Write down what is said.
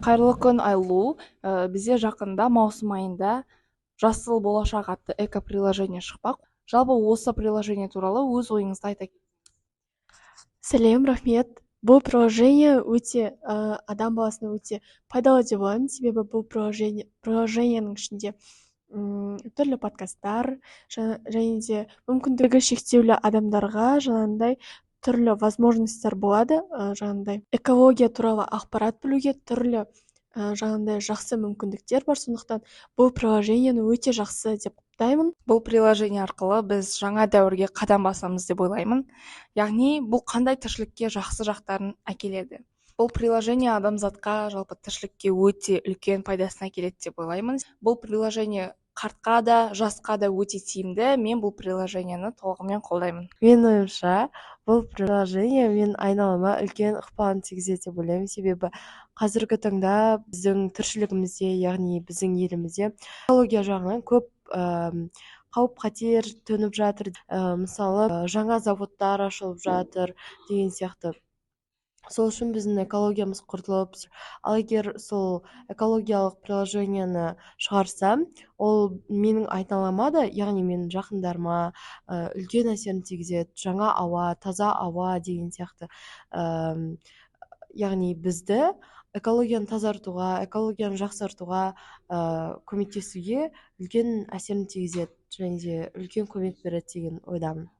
Қайырлы күн, Айлу. Бізде жақында маусым айында «Жасыл болашақ» атты эко приложение шықпақ. Жалпы, осы приложение туралы өз ойыңызды айта. Сәлем, рахмет. Бұл приложение өте адам баласына өте пайдалы деп ойлаймын, себебі бұл приложениенің ішінде түрлі подкасттар және де мүмкіндігі шектеулі адамдарға жаңағындай түрлі возможностьтар болады, жаңағындай экология туралы ақпарат білуге түрлі жаңағындай жақсы мүмкіндіктер бар. Сондықтан бұл приложениені өте жақсы деп құптаймын. Бұл приложение арқылы біз жаңа дәуірге қадам басамыз деп ойлаймын, яғни бұл қандай тіршілікке жақсы жақтарын әкеледі. Бұл приложение адамзатқа, жалпы тіршілікке өте үлкен пайдасын әкеледі деп ойлаймын. Бұл приложение қартқа да, жасқа да өте тиімді. Мен бұл приложениені толығымен қолдаймын. Менің ойымша, бұл приложение менің айналама үлкен ықпалын тигізеді деп ойлаймын, себебі қазіргі таңда біздің тіршілігімізде, яғни біздің елімізде экология жағынан көп қауіп қатер төніп жатыр. Мысалы, жаңа заводтар ашылып жатыр деген сияқты. Сол үшін біздің экологиямыз құртылып, ал егер сол экологиялық приложениені шығарса, ол менің айналама да, яғни менің жақындарыма үлкен әсерін тигізеді. Жаңа ауа, таза ауа деген сияқты, яғни бізді экологияны тазартуға, экологияны жақсартуға көмектесуге үлкен әсерін тигізеді және де үлкен көмек береді деген ойдамын.